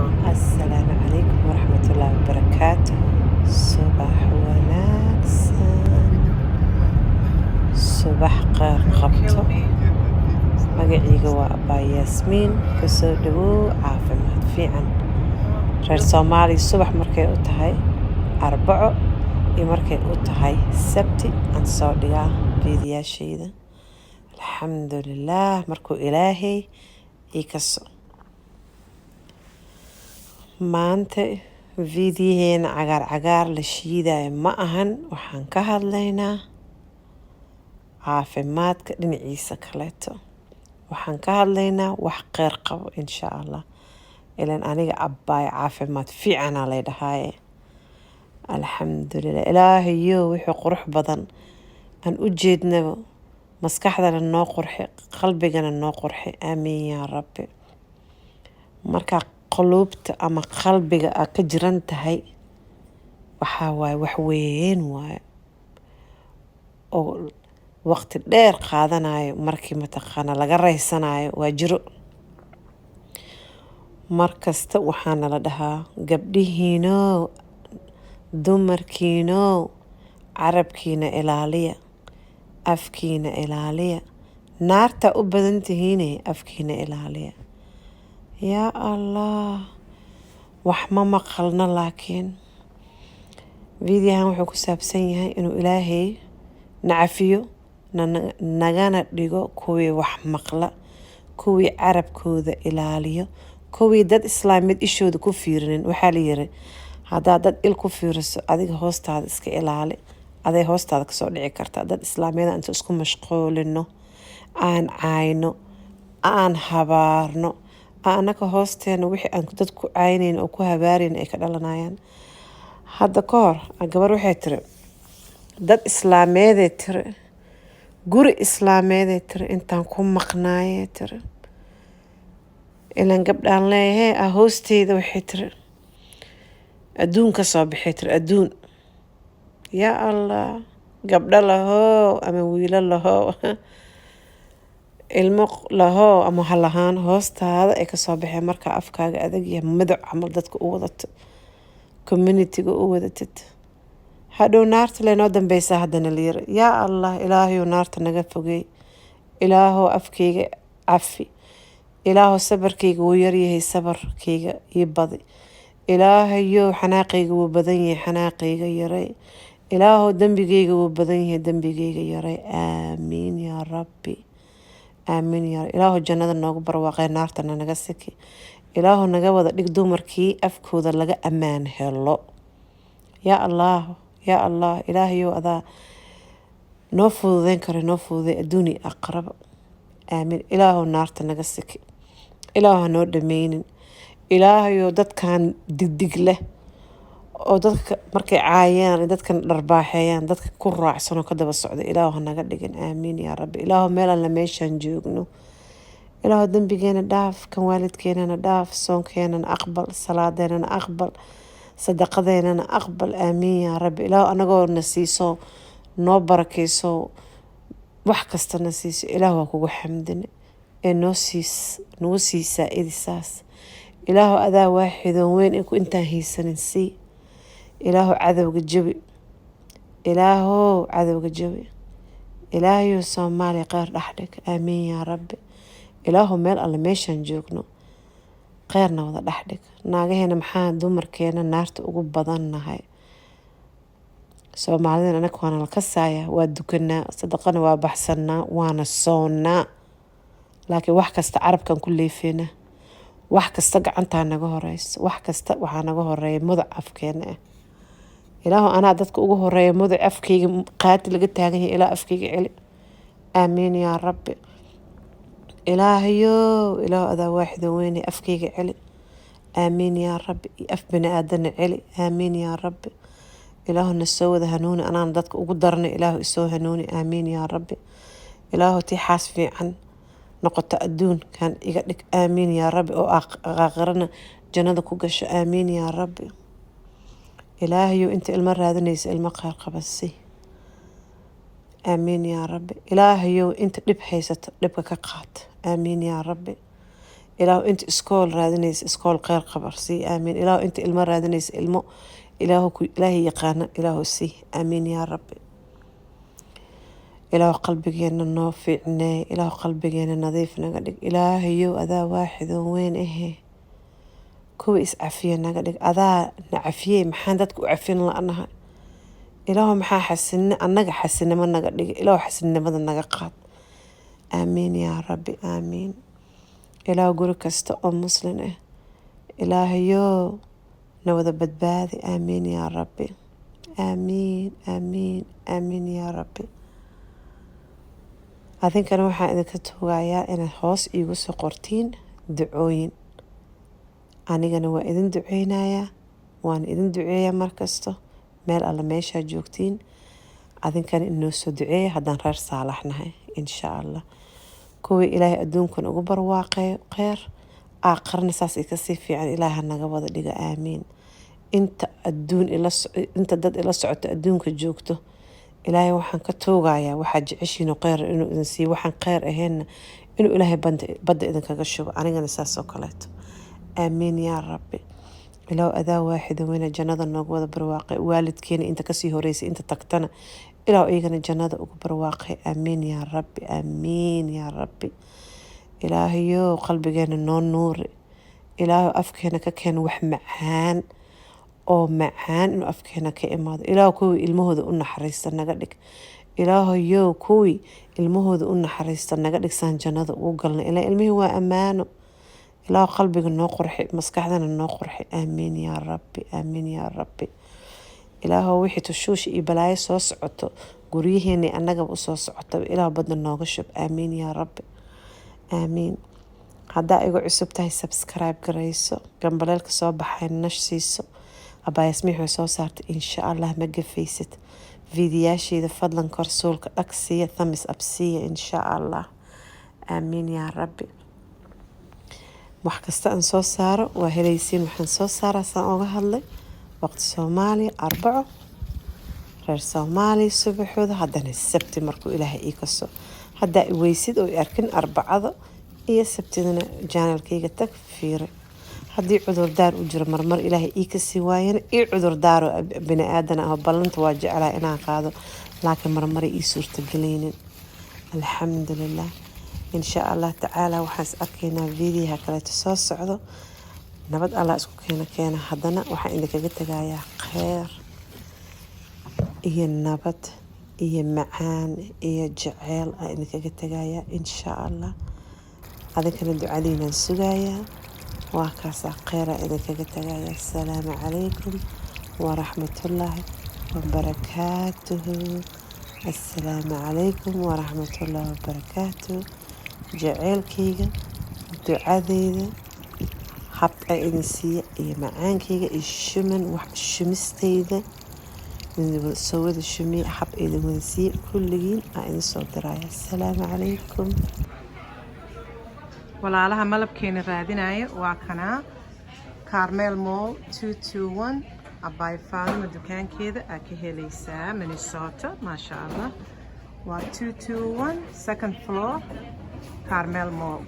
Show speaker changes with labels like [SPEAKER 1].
[SPEAKER 1] Asalaamu calaykum waraxmatullaahi wabarakaatu. Subax wanaagsan, subax kheyr qabto. Magacayga waa Abaa Yaasmiin. Kasoo dhawow caafimaad fiican. Reer Soomaaliya subax markay u tahay Arbaco iyo markay u tahay Sabti aan soo dhigaa fiidiyaashayda. Alxamdulilaah markuu Ilaahay ii kaso. Maanta fiidiyaheena cagaar cagaar la shiidayo ma ahan. Waxaan ka hadlaynaa caafimaadka dhinaciisa kaleeto. Waxaan ka hadlaynaa wax kheyr qabo, insha Allah. Ilan aniga abbaay caafimaad fiicanaa lay dhahaaye. Alxamdulilah. Ilaahayo wixii qurux badan aan u jeednaba maskaxdana noo qurxi, qalbigana noo qurxi. Aamiin yaa Rabbi. Markaa quluubta ama qalbiga aad ka jiran tahay, waxaa waaye wax weyn waaye oo waqti dheer qaadanayo. Markii mataqaana laga raysanayo waa jiro. Mar kasta waxaana la dhahaa, gabdhihiinow, dumarkiinow, carabkiina ilaaliya, afkiina ilaaliya, naarta u badan tihiine, afkiina ilaaliya. Yaa Allah, wax ma maqalno. Laakiin fiidiyahan wuxuu ku saabsan yahay inuu Ilaahay na cafiyo, nagana dhigo kuwii wax maqla, kuwii carabkooda ilaaliyo, kuwii dad islaamid ishooda ku fiirinin. Waxaa la yiri, haddaad dad il ku fiiriso, adiga hoostaada iska ilaali, aday hoostaada kasoo dhici kartaa. Dad islaamiyada inta isku mashquulino, aan caayno, aan habaarno, annaga hoosteena wixii aan dad ku caynayn oo ku habaarayn ay ka dhalanayaan. Hadda ka hor gabar waxay tiri, dad islaameeday tiri, guri islaameeday tiri, intaan ku maqnaayay tiri, ilan gabdhaan leeyahay ah, hoosteyda waxay tiri adduun ka soo baxay tiri, adduun. Yaa Allah, gabdho lahoo ama wiilo lahoo, ilmo lahoo ama ha lahaan, hoostaada ay kasoo baxeen markaa afkaaga adag yahay, madac camal dadka u wadato, communityga u wadatid, hadhow naarta lenoo dambeysaa. Haddana layiri, yaa Allah, Ilaahayow naarta naga fogey. Ilaahow afkayga cafi. Ilaahow sabarkayga wuu yaryahay, sabarkayga ii badi. Ilaahayow xanaaqayga wuu badan yahay, xanaaqayga yaray. Ilaahow dembigayga wuu badan yahay, dembigayga yaray. Aamiin yaa Rabbi, aamiin yaa. Ilaahow jannada noogu barwaaqay, naartana naga siki. Ilaahow naga wada dhig dumarkii afkooda laga ammaan helo. Yaa Allah, yaa Allah. Ilaahayow adaa noo fududeyn kara, noo fududay adduuni aqraba. Aamiin. Ilaahow naarta naga siki. Ilaahow hanoo dhameynin. Ilaahayow dadkan digdig leh oo dadka markay caayaan, dadkan dharbaaxeeyaan, dadka ku raacsan oo ka daba socda, Ilaahow hanaga dhigin. Aamiin yaa Rabbi. Ilaahow meel alla meeshaan joogno, Ilaahow dembigeena dhaaf, kan waalidkeenana dhaaf, soonkeenana aqbal, salaadeenana aqbal, sadaqadeenana aqbal. Aamiin yaa Rabbi. Ilaahow anagoo na siiso, noo barakeyso, wax kasta na siiso, Ilaah waa kugu xamdine ee noo siis, nagu siisaa idisaas. Ilaahow adaa waaxidoon weyn in ku intaan haysanin sii. Ilaahow cadowga jabi, Ilaahow cadowga jabi. Ilaahayow Soomaaliya kheyr dhex dhig. Aamiin yaa Rabbi. Ilaahow meel alle meeshaan joogno kheyrna wada dhex dhig. Naagaheena, maxaa dumarkeena naarta ugu badannahay? Soomaalidana anaka waana la kasaaya, waa dukanaa, sadaqana waa baxsanaa, waana soonnaa, laakiin wax kasta carabkan ku leefeynaa, wax kasta gacantaa naga horeyso, wax kasta waxaa naga horeeya mudac afkeena ah. Ilaahu anaa dadka ugu horeeya mudac afkeyga qaati laga taagan yahay. Ilaah afkeyga celi. Aamiin yaa Rabbi. Ilaahayow, Ilaahu adaa waaxidan weyne, afkeyga celi. Aamiin yaa Rabbi. Af bini aadana celi. Aamiin yaa Rabbi. Ilaahu na soo wada hanuuni, anaana dadka ugu darnay. Ilaahu isoo hanuuni. Aamiin yaa Rabbi. Ilaahu tii xaas fiican noqoto adduunkan iga dhig. Aamiin yaa Rabbi. Oo aakhirana jannada ku gasho. Aamiin yaa Rabbi. Ilaahayow inta ilmo raadinaysa ilmo kheyr qaba sii. Aamiin yaa Rabbi. Ilaahayow inta dhib haysato dhibka ka qaat. Aamiin yaa Rabbi. Ilaahu inta iskool raadinaysa, iskool kheyr qabar sii, aamiin. Ilaahu inta ilmo raadinaysa, ilmo Ilaahu ku Ilaahay yaqaana Ilaahu sii, aamiin yaa Rabbi. Ilaahu qalbigeena noo fiicnee, Ilaahu qalbigeena nadiif naga dhig. Ilaahayow, adaa waaxidon weyn ahe, kuwa is cafiya naga dhig. Adaa na cafiyey, maxaan dadka u cafin la-nahay? Ilaahu maxaa xasinni annaga xasinimo naga dhigay? Ilaahu xasinimada naga qaad, aamiin yaa Rabbi, aamiin. Ilaahu guri kasta oo Muslin ah, Ilaahayow na wada badbaadi, aamiin yaa Rabbi, aamiin, aamiin, aamiin yaa Rabbi. Adinkana waxaan idinka tugayaa inaad hoos iigu soo qortiin ducooyin. Anigana waa idin duceynayaa, waan idin duceeyaa markasto meel alle meeshaa joogtiin. Adinkana inoo soo duceeya haddaan reer Saalax nahay, insha Allah, kuwii Ilaahay adduunkan ugu barwaaqeeyo kheyr, aakharna saas i kasii fiican Ilaahay ha naga wada dhigo, aamiin. Inta adduun ila, inta dad ila socoto adduunka joogto, Ilaahay waxaan ka tuugayaa waxaad jeceshiin kheyr inuu idin siiyo, waxaan kheyr ahaynna inuu Ilaahay badda idinkaga shubo. Anigana saas oo kaleeto, aamiin yaa Rabbi. Ilaahu adaa waaxida weyna, jannada noogu wada barwaaqay. Waalidkeena inta kasii horeysay, inta tagtana, Ilaahu iyagana jannada ugu barwaaqay, aamiin yaa Rabbi, aamiin yaa Rabbi. Ilaahayow qalbigeena noo nuuri. Ilaahu afkeena ka keena wax macaan oo macaan inuu afkeena ka imaado. Ilaahu kuwii ilmahooda u naxariista naga dhig. Ilaahayow kuwii ilmahooda u naxariista naga dhig, saan jannada ugu galna. Ilaa ilmihii waa ammaano. Ilaahu qalbiga noo qurxi, maskaxdana noo qurxi, aamiin yaa Rabbi, aamiin yaa Rabbi. Ilaahow wixii tushuush iyo balaayo soo socoto guryaheeni annagaba usoo socotaba, Ilaahu badna nooga shub, aamiin yaa Rabbi, aamiin. Haddaa igu cusub tahay, subscribe garayso, gambaleelka soo baxay nash siiso. Abaayasmiix way soo saartay, insha Allah ma gafaysid fiidiyaasheeda. Fadlan kor suulka dhag siiya, thumbs up siiya, insha Allah, aamiin yaa Rabbi. Wax kasta aan soo saaro waa helaysiin. Waxaan soo saaraa saan oga hadlay waqti Soomaaliya Arbaco, reer Soomaaliya subaxooda, haddana Sabti markuu Ilaahay ii kaso. Haddaa i weysid oo i arkin Arbacada iyo Sabtidana, channelkayga tag, fiiri. Haddii cudurdaar u jiro, marmar Ilaahay ii kasii waayana, ii cudurdaaro. Bini aadan ah, ballanta waa jeclaha inaan qaado, laakiin marmara ii suurtagelaynin. Alxamdulilah, insha Allah tacaala waxaan is arkaynaa videoha kaleeto soo socdo. Nabad Allah isku keena keena. Haddana waxaan idinkaga tegayaa kheyr iyo nabad iyo macaan iyo jaceyl aan idinkaga tegayaa, insha Allah. Adinkana ducadiinaan sugayaa. Waa kaasaa, kheyraa idinkaga tagaya. Asalaamu calaykum waraxmatullaahi wabarakaatuhu. Assalaamu calaykum waraxmatullaahi wabarakaatuhu. Jaceylkayga, ducadeyda habka idin siiya iyo macaankayga iyo shuman wax shumistayda soo wada shumiye, hab idin wada siiya kulligiin aan idin soo diraya. Asalaamu calaykum.
[SPEAKER 2] Walaalaha malabkeena raadinaya, waa kanaa. Karmel Mall, 221, Abaay Faaduma dukaankeeda aa ka helaysaa, Minnesota. Maasha Allah, waa 221, second floor, Karmel Mall.